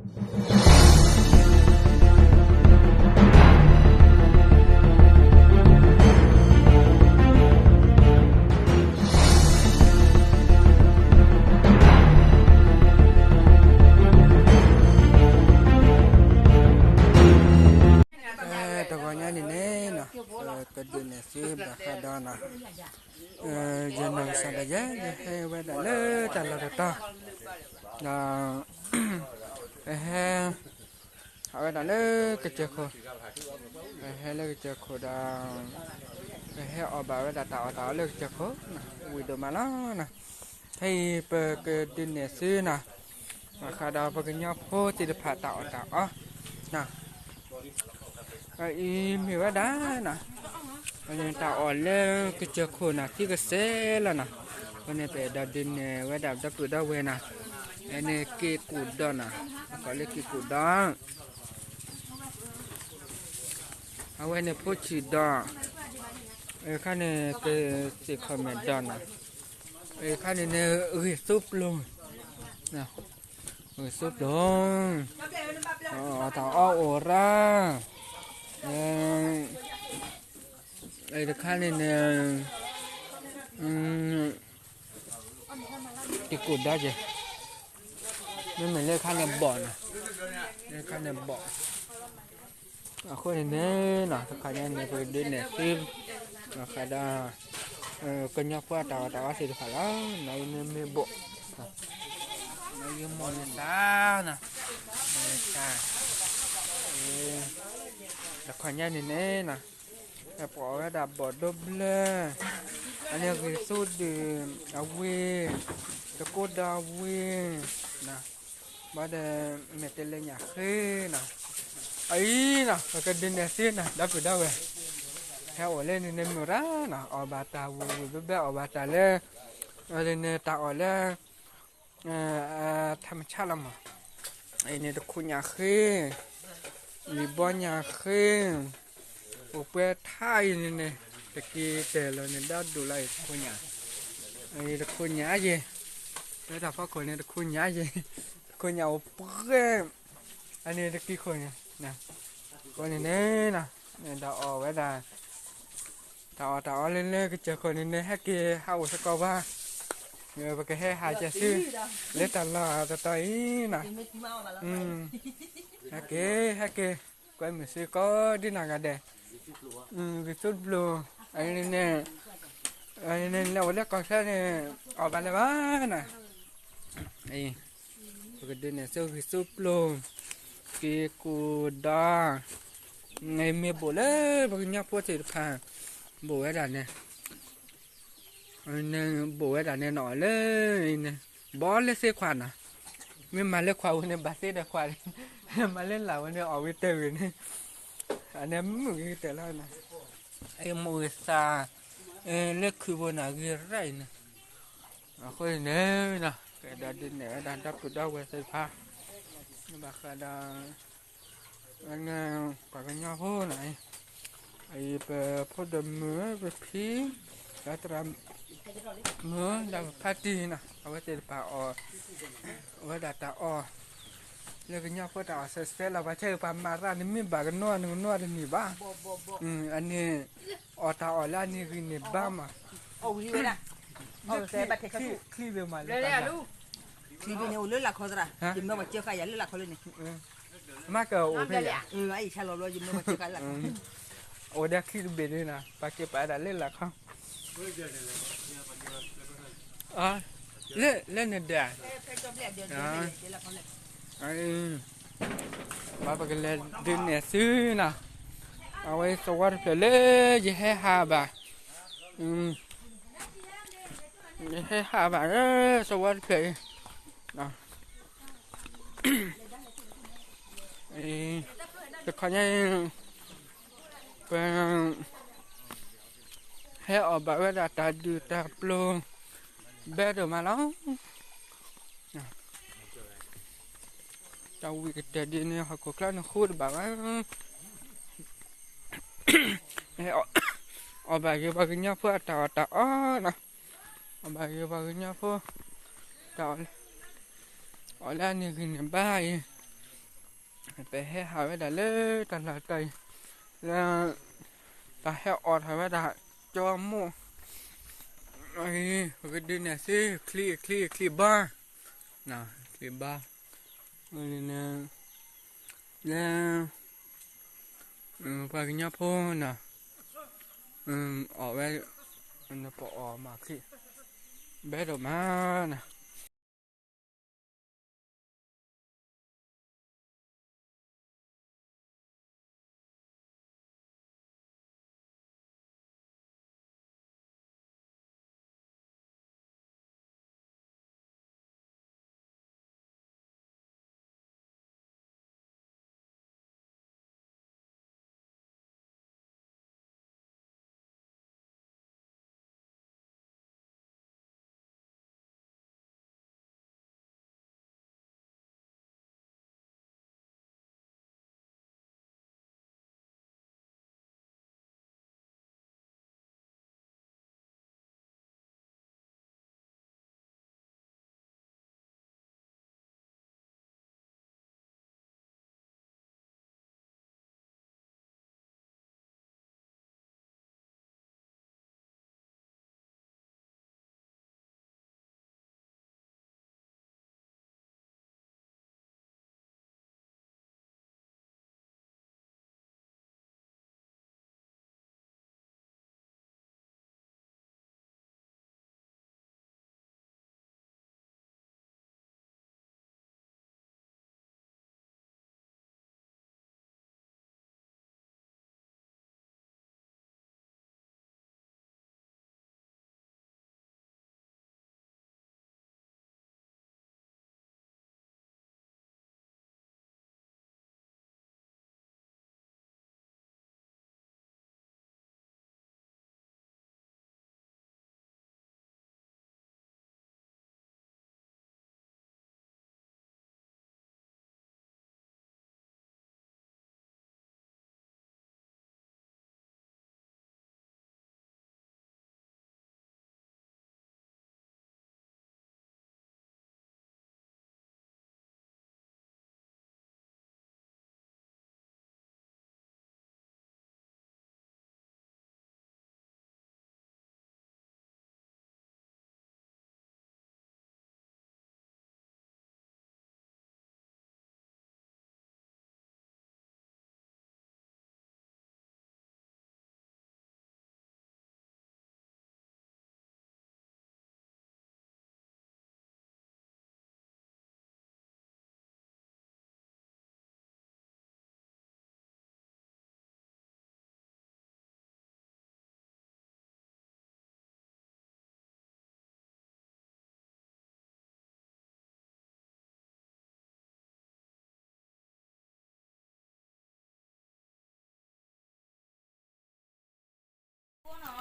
တဂီၤညါန့ၣ် န့ၣ်နီၤ ကဒုးနဲၣ်သုဘၣ်ဃးဒီးနီၤ ယနီၢ်ကစၢ်ဒၣ်ယဲ ယဟဲဝဲဒၣ်လၢတၢ်လီၢ်တတီၤ ဒီး ပဟဲ ဟးဝဲဒၣ်လၢကစၢၢ်ခိၣ် ပဟဲလၢကစၢၢ်ခိၣ်ဒီး ပဟဲအီၣ်ဘၣ်ဝဲဒၣ်တၢ်အီၣ်တၢ်အီလၢကစၢၢ်ခိၣ် ဝံၤဒိၣ်မးလီၤနီၤ ဖဲအံၤပကဒုးနဲၣ်သုနီၤ ဘၣ်ဃးဒီးပှၤကညီဖိသ့ၣ်တဖၣ်တၢ်အီၣ်တၢ်အီ အအံၤမ့ၢ်ဝဲဒၣ်နီၤ တၢ်အီၣ်လၢကစၢၢ်ခိၣ်နီၤ ခံကစဲးလီၤနီၤ အဃိန့ၣ် ပအဲၣ်ဒိးဒုးနဲၣ်ဝဲဒၣ်ဒီပုၢ်ဒီဝဲၢ်နီၤ အန့ၣ်က့ၤကူၣ်ဒီးနီၤ အကိးလၢက့ၤကူၣ်ဒီး အဝဲန့ၣ်ဖိဆံးဒီး အခါန့ၣ် ကသ့ၣ်ခီၣ်မဲာ်ဒီးနီၤ အခါန့ၣ်န့ၣ် ဂ့ၢ်သိပျိၤ ဂ့ၢ်သိပျိၤ တၢ်အီၣ်အိၣ်ရၣ် တခါန့ၣ်န့ၣ် က့ၤကူၣ်ဒီးက့ၤ မ့မ့ၢ်လၢခါန့ၣ်ဘီၣ်နီၤ လၢခါန့ၣ်ဘီၣ် အဃိန့ၣ်န့ၣ်နီၤ တခါညါန့ၣ် ပကဒုးနဲၣ်သု ဘၣ်ဃးဒီး ကညီဖိအတၢ်အီၣ်တၢ်အီသ့ၣ်တဖၣ်လီၤ နီၤ ယမ့ၢ်ဘိၣ် နီၤ ယမိၢ်ယသးနီၤ မိၢ်ယသး တခါညါန့ၣ်န့ၣ်နီၤ ပအီၣ်ဝဲဒၣ်ဘီၣ်ဒိဘျၢ အန့ၣ်ဂ့ၢ်သိဒုၣ်အဝ့ၢ် တကိးဒီးအဝ့ၢ် ဘၣ်ဒီး မဲာ်တဲးလဲးညၣ်ဃ့နီၤ အအံၤနီၤ ပကဒုးနဲၣ်သုနီၤ ဒီပုၢ်ဒီဝဲၢ် ဟဲအိၣ်လၢန့ၣ်န့ၣ်မုၢ်ရၣ်နီၤ အီၣ်ဘၣ်တၢ်ဝံၣ်ဝံၣ်ဘၢဘၢ အီၣ်ဘၣ်တၢ်လၢ အန့ၣ်တၢ်အီၣ်လၢ ထးမဆါလီၤမး အအံၤန့ၣ်တခိၣ်ညၣ်ဃ့ လံာ်ဘီညၣ်ဃ့ အိၣ်ပှဲၤထါအံၤန့ၣ်န့ၣ် တက့ၤတဲာ်လီၤန့ၣ် ဒီဒိၣ်လၢအံၤတခိၣ်ညၣ် အံၤတခိၣ်ညၣ်ယဲၢ် လၢတၢ်ဖီခိၣ်န့ၣ် တခိၣ်ညၣ်ယဲၢ် တခိၣ်ညၣ်အိၣ်ပှဲၤ အန့ၣ်တက့ၤခိၣ်န့ၣ် အဃိန့ၣ်န့ၣ် ဒီးအီၣ်ဝဲဒၣ် တၢ်အီၣ်တၢ်အီလၢလၢကစၢၢ်ခိၣ်န့ၣ်န့ၣ် ဟဲက့ၤဟးအိၣ်စ့ၢ်ကီးဘၣ် ပကဟဲဟးက့ၤဆူ လၢတၢ်လီၢ်တတီၤအံၤနီၤ ဟဲက့ၤ ဟဲက့ၤ ကွဲမုာ်စ့ၢ်ကီးဒ်နၤဂၤဒဲး ဂ့ၢ်သိပျိၤ အန့ၣ် လဲၤအိၣ်လၢကီၢ်ချၢန့ၣ် အီၣ်ဘၣ်လၢၤဘၣ်နီၤ ပကဒုးနဲၣ်သုဂ့ၢ်သိပျိၤ က့ၤကူၣ်ဒီး မ့ၢ်ဘိၣ်လၢပှၤကညီဖိသ့ၣ်တဖၣ် ဘိၣ်ဝဲဒၣ်န့ၣ် ဘိၣ်ဝဲဒၣ်န့ၣ်နီၤလၢ ဘီလၢသ့ခွါနီၤ မ့ၢ်မၤလၢခွါဝဲန့ၣ် ဘၣ်သ့ဒီးခွါ မၤလၢလာ်ဝဲန့ၣ် အီၣ်ဝံၤတၢၢ်ဝံၤန့ၣ် အန့ၣ်မုၢ်ဂ့ၤကတၢၢ်လီၤနီၤ အမိၢ်ဂ့ၤသး လၢခုးဘိနီၤ ဂ့ၤရၣ်အံၤန့ၣ် အဃိန့ၣ် ကဒီးဒုးနဲၣ်ဝဲဒၣ်ဒီပုၢ်ဒီဝဲၢ်သ့ၣ်တဖၣ် ဘၣ်ဃးဒီး ပှၤကညီဖိနီၤ အံၤပဖိဒိၣ်မုၣ် ပဖံ ဒီးသရၣ်မုၣ်ဒီးပဖါတံၢ်နီၤ အဝဲသ့ၣ်တဖၣ်အီၣ် ဝဲဒၣ်တၢ်အီၣ် လၢကညီဖိတၢ်အီၣ်စဲးစဲးလီၤ ပှၤဆၢပှၤမၤရၣ်န့ၣ် မ့ၢ်ဘၣ်ကနီနကနီတမံၤဘၣ် အန့ၣ် အီၣ်တၢ်အီၣ်လၢအန့ၣ်ဂံၢ်န့ၣ်ဘါမး အီၣ်ဝံၤဝဲဒၣ် ချံဘ့ၣ်မးလၢ ချံဘ့ၣ်န့ၣ်အိၣ်လၢလာ်ခီသရၣ် ယမၢပှၤစၢဃာ်ယၤလၢလာ်ခီလၢန့ၣ် မ့ၢ်ကအိၣ်ဖဲယၤ အံၤဆါလီၤဘျီ ယမၢပှၤစၢဃာ်လၢလာ်ခီ အိၣ်ဒီးချံတဘ့ၣ်ဒ်နီၤ ပှၤက့ၤပာ်ဒၣ်လၢလာ်ခီ လၢ လၢနဒၢး ဘၣ်ပကလဲၤဒုးနဲၣ်သုနီၤ အဝဲသဝီတဖျၢၣ်လၢ ယဟဲဟးဘၣ် ယဟဲဟးဘၣ်လၢသဝီတဖျၢၣ်အံၤ တခီညါအံၤ ပ ဟဲအီၣ်ဘၣ်ဝဲဒၣ်တၢ်ဒုၣ်တၢ်ပျိၤ ဘဲဒိၣ်မးလီၤ. တၢ်ဝံၣ်ကတၢၢ်ဒ်န့ၣ် ဟီၣ်ခိၣ်ချၢန့ၣ်ဃူတဘၣ်ဘၣ်. အီၣ်ဘၣ်က့ၤပှၤကညီဖိအတၢ်အီၣ်တၢ်အီနီၤ, အီၣ်ဘၣ်က့ၤပှၤကညီဖိ တၢ်အီၣ်လၢ အီၣ်လၢအန့ၢ်ဂံၢ်န့ၢ်ဘါအံၤ ပဟဲဟးဝဲဒၣ်လၢတၢ်လီၢ်တတီၤအံၤ, လၢ တၢ်ဟဲအိးထီၣ်ဝဲဒၣ်ကၠီမိၢ်, အဂ့ၤဒုးန့ၣ်သ့ချံအချံအချံဘါ, ချံဘါ, လၢ ပှၤကညီဖိနီၤ, အီၣ်ဝဲ, ပအီၣ်မၤချံ, ဘဲဒိၣ်မးနီၤ.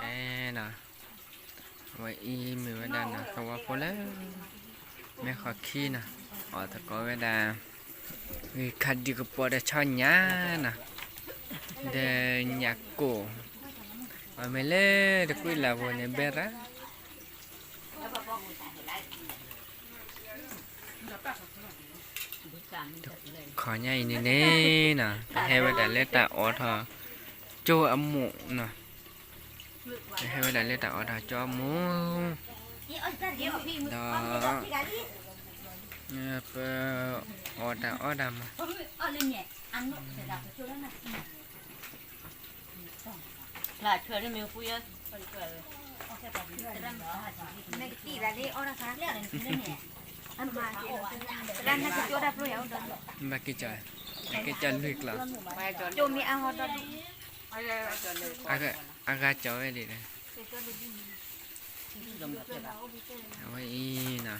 ကဲနီၤ, အဝဲအံၤမ့ၢ်ဝဲဒၣ်နီၤ သဝီဖိလၢ မဲၢ်ဃီၤခံနီၤ, အီၣ်သကိးဝဲဒၣ် ဂ့ၢ်ခးဒံးကပီၤဒီးဆီညၣ်နီၤ, ဒီးညၣ်ကိၢ်, အမ့ၢ်လၢတကွံလၢ်ပူၤန့ၣ် ဘဲရၣ် ခီညါအံၤန့ၣ်န့ၣ်နီၤ ပဟဲဝဲဒၣ်လၢတၢ်အိးထီၣ် ကၠိအမိၢ်နီၤ, ပဟဲဝဲဒၣ်လၢတၢ်အိးထီၣ်ကၠိအမိၢ်, ဒီး ပအီၣ်တၢ်အီတၢ်မၤ ဘၣ်က့ၤကၠီ, က့ၤကၠီလွံၢ်ကျီ, အဂၤကၠီဝဲဒၣ်, အဝဲအံၤနီၤ,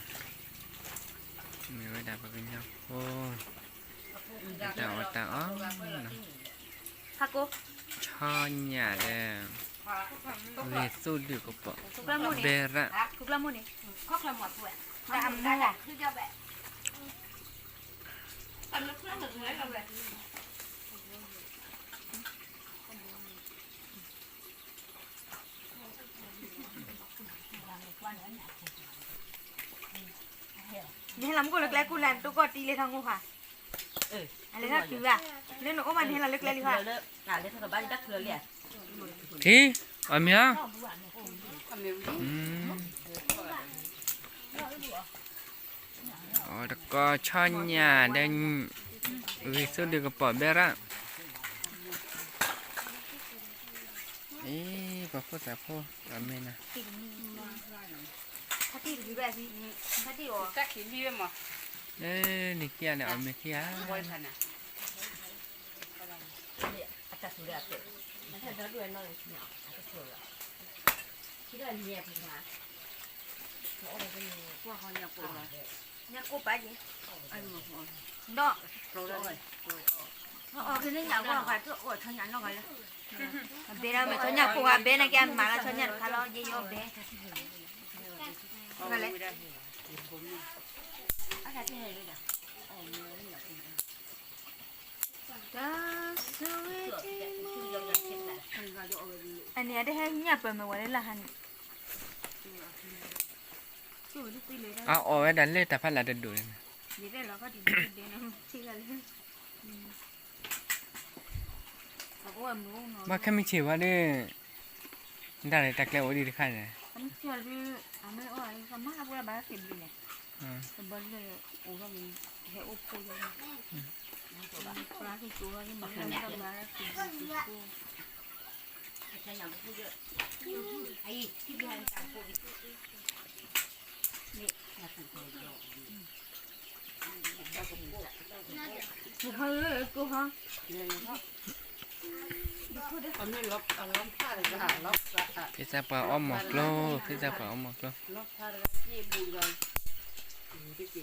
မ့ၢ်ဝဲဒၣ်ပှၤကညီဖိ တၢ်အီၣ်တၢ်အီနီၤ, ဆီညၣ်ဒီး ဂ့ၢ်သူၣ်ဒုၣ်ကပီၤ, ဘဲရၣ်, နဟဲလီၤမူခိၣ်လၢကျဲကူၣ်လဲၣ် နတိၢ်ကီၢ်တံၢ်လၢထီၣ်ငိၣ်ဃာ်, အလဲၤထီၣ်တုၤဘၣ်, လၢနအိၣ်ဘၣ်နဟဲလီၤလၢကျဲလံဟါ, ထံ, အီၣ်မ့ၤဧါ, အီၣ်တကီဆီညၣ်ဒီး, ဂ့ၤဆူဒုးကပီၤဘဲရၣ်, အံၤ ပှၤဖိသၣ်ဖိ, အီၣ်မ့ၤနၤ, လၢနံၣ်ခံဂၤန့ၣ် အီၣ်မ့ၤခံဂၤ, ညၣ်ကိၢ်ပာ်ယဲ, ဒီး, အီၣ်က့ၤန့ၢ်ညၣ်ဂီၢ် ပှၤတအိၣ်ဆီညၣ်နီၢ်ဂၤလၢ, အဘဲဒၣ်မ့ၢ်ဆီညၣ်ဖိဂၤဘဲန့ၣ်က့ အမၤလၢဆီညၣ်တခါလီၤ ယဲယီၤဘဲ, လဲၣ် အန့ၣ်အတဟဲညၣ်ပၢၢ်မ့ၢ်ဝဲလၢလၢ်ဟါန့ၣ်, အအီၣ်ဝဲဒၣ်လၢတၢ်ဖးလၢ်တဒိၣ်န့ၣ်, ဘၣ်ခဲမုၢ်ဆ့ၣ်ဝဲဒီး, ဒၣ်လဲာ်တၢ်ကျဲအိၣ်ဒံးတခါန့ၣ်, ဖံသးပှၢ်အီၣ်မီၤကျိ, ဖံသးပှၢ်အီၣ်မီၤကျိ.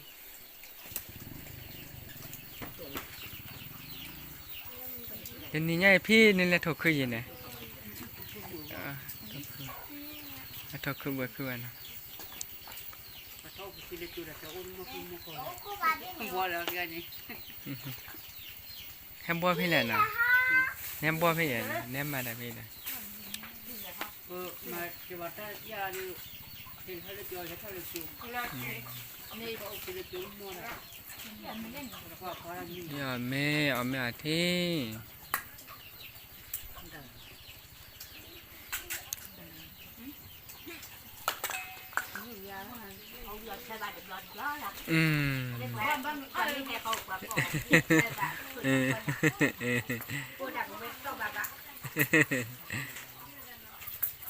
တနံၤညါအံၤဖံနလဲၤထိၣ်ခုယံာ်န့ၣ်, အထိၣ်ခုဘှဲခုဝဲနီၤ, ဟဲဘှီဖဲလဲၣ်နီၤ, နဟဲဘှီဖဲလဲၣ်, နမၤတၢ်ဖဲလဲၣ်, ယမ့ၢ်အီၣ်မ့ၢ်အီထံ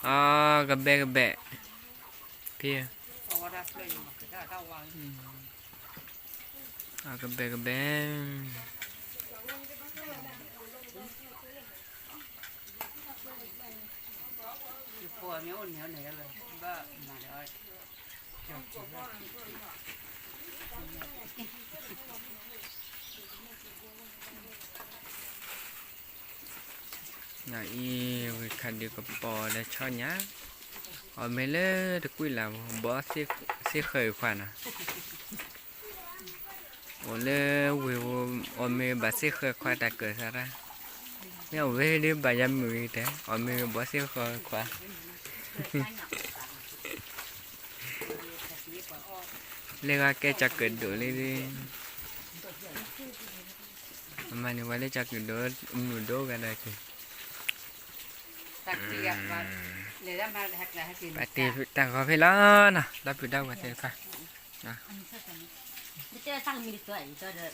အကဘဲကဘဲ, ဖံ, အကဘဲကဘဲ. အံၤဝံၤခးဒုးကပီၤဒီးဆီညၣ်, အီၣ်မ့ၤလၢတကွံလၢ်, ဘီသ့ၣ်ဃၢၤခွါနီၤ. အိၣ်လၢဝ့ၢ်, အီၣ်မ့ၤဘၣ်သ့ၣ်ဃၢၤခွါတၢ်ကၢၢ်သးရၣ်, မ့ၢ်အဝဲဒုးဘၣ်ယၤမုာ်ဂ့ၤတဲ, အီၣ်မ့ၤဘီသ့ၣ်ဃၢၤခွါ, လၢဂၤကဲကၠီၤကၢၣ်ဒိၣ်လံ, အမၤန့ၢ်ဝဲလၢကၠီၤကၢၣ်ဒိၣ်, မုာ်ဒိၣ်ဂၤဒၣ်က့ၤ, ပာ်တ့ၢ်တၢ်ဂီၤဖဲလီၤနီၤ, ဒီပုၢ်ဒီဝဲၢ်သ့ၣ်တဖၣ်, မ့ၢ်တဲသးကမံၤတသွဲအံၤဒီး,